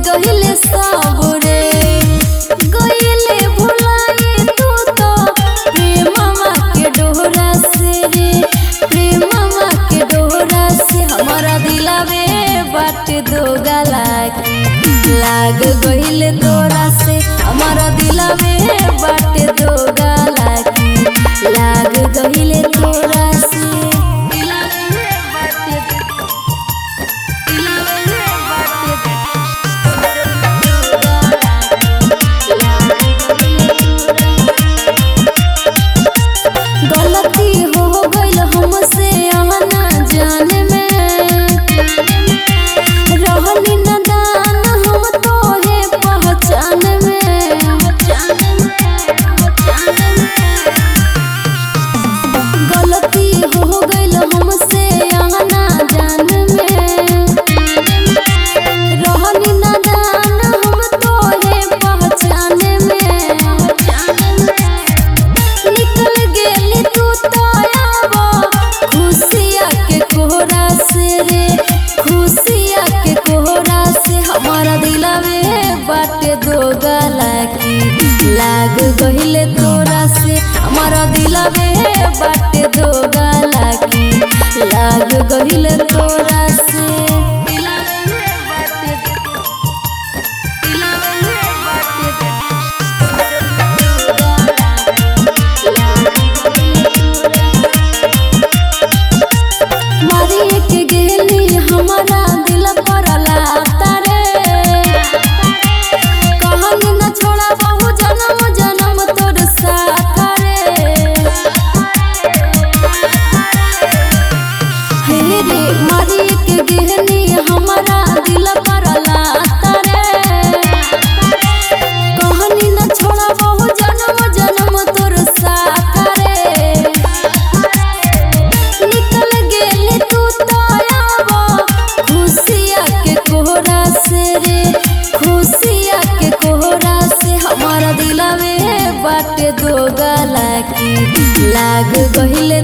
गहिले सबरे गहिले भुलाए तू तो प्रेमवा के डोरा से रे, प्रेमवा के डोरा से। हमारा दिलावे बाट दो गला लाग गहिले तोरा से। हमारा दिलावे बाट दो गला लाग गहिले तोरा से। गलती हो गइल हमसे आना जाने में, रहली नादान हम तोहे पहचान में। गलती हो गइल हमसे आना जान में, रहली नादान हम तोहे पहचान में। निकल गेली तू तो आवा खुशिया के कोहरा से रे, खुशिया के कोहरा से। हमारा दिलावे बाट दो गला की लाग गहिले तोरा से। हमारा दिलावे बाट दो गला की लाग गहिले तोरा से। मारिए के गेली हमारा दिल पर लाता रे, कहनी न छोड़ा बहु जन्म जन्म तोर साथ रे। हे रे मारिए के गेली हमारा दिल पर लाता रे, कहनी न छोड़ा बहु जन्म जन्म तोर साथ रे। निकल गेली तू तो आवा खुशिया के कोहरा से रे, खुशिया के कोहरा से। हमारा दिलावे बाट दो गला की लाग गहिले।